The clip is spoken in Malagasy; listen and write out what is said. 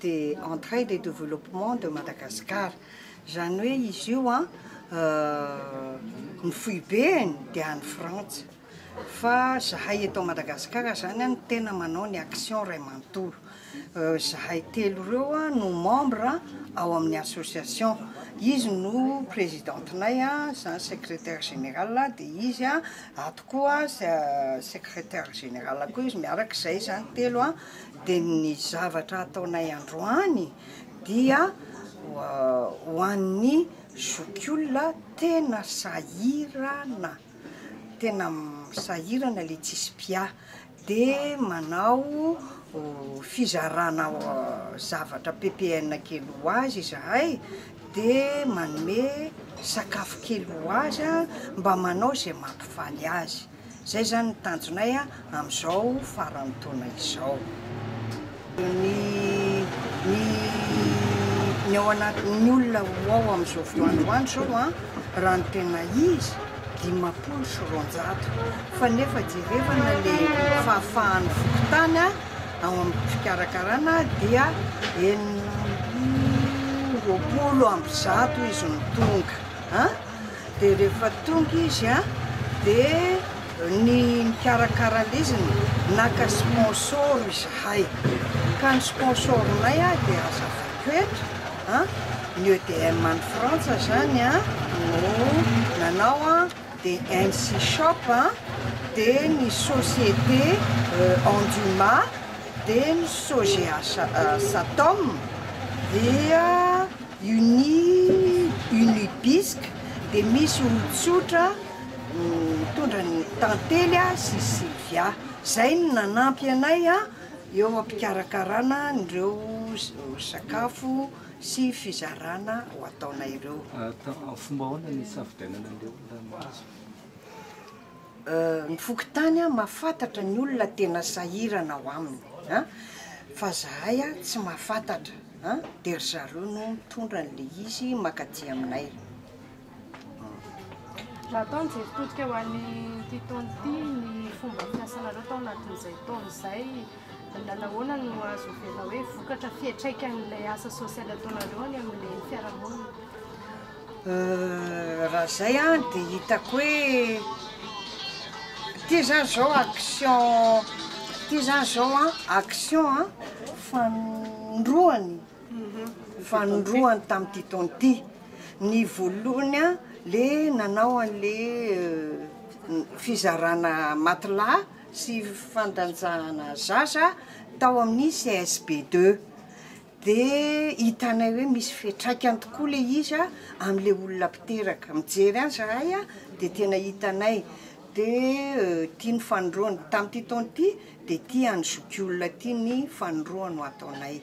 dia Entraide et Développement de Madagascar. Izany hoe izy io an, ny foibeny dia any Frantsa, fa zahay eto Madagasikara zany an no tena manao ny action ray manontolo. Zahay telo ireo no membre ao amin'ny association. Izy no présidente-nay, zany secrétaire général, dia izy ato koa secrétaire général koa izy miaraka izay zany telo an, dia ny zavatra ataonay androany dia ho an'ny zokiolona tena sahirana, tena sahirana le tsisy mpiahy. Dia manao fizarana zavatra ppn kely ho azy izahay, dia manome sakafo kely ho azy mba manao izay mampifaly azy. Izay izany ny tanjonay amin'izao faran'ny taona izao. Ny ny ny ao anatin'ny olona ho ao amin'izao fotoandroany izao an, raha ny tena izy, 250, fa nefa jerevana le fahafahan'ny fokontany ao amin'ny fikarakarana dia 126 izy no tonga an, dia rehefa tonga izy an, dia ny nikarakara le izy naka sponsor izahay, ka ny sponsor-nay dia hazavaiko eto an, ny EDM any Frantsa zany an no nanao an, dia MC Shop an, dia ny société Enduma, dia ny Sogea Satom, dia Uni Unibisc, dia misy olon-tsotra mitondra ny Tantely sy Sylvia. Izay no nanampy anay eo am-pikarakarana an'ireo sakafo sy fizarana ho ataonay ireo. Fomba ahoana ny hisafidianana an'ilay olona mahazo? Ny fokontany mahafantatra ny olona tena sahirana ao aminy fa zahay tsy mahafantatra dia ry zareo no mitondra an'ilay izy mankaty aminay. Raha atao ny jery todika ho an'ity taona ity, ny fomba fiasanareo tao anatin'izay taona izay, nahoana no azo heverina hoe vokatra fiantraikan'ilay asa sosialy ataonareo any amin'ilay fiarahamonina? Raha izay an, dia hitako hoe ity izany izao action, ity izany izao an action an fanindroany, fanindroany tamin'ity taona ity. Ny voalohany an, le nanao an'le fizarana matelas sy fandanjana zaza tao amin'ny CSB deux, de hitanay hoe misy fiantraikany tokoa le izy an am'le olona mpiteraka, mijery any zahay an de tena hitanay, de ity ny fanindroany, tamin'ity taona ity de ity an'ny zokiolona ity ny fanindroany ho ataonay.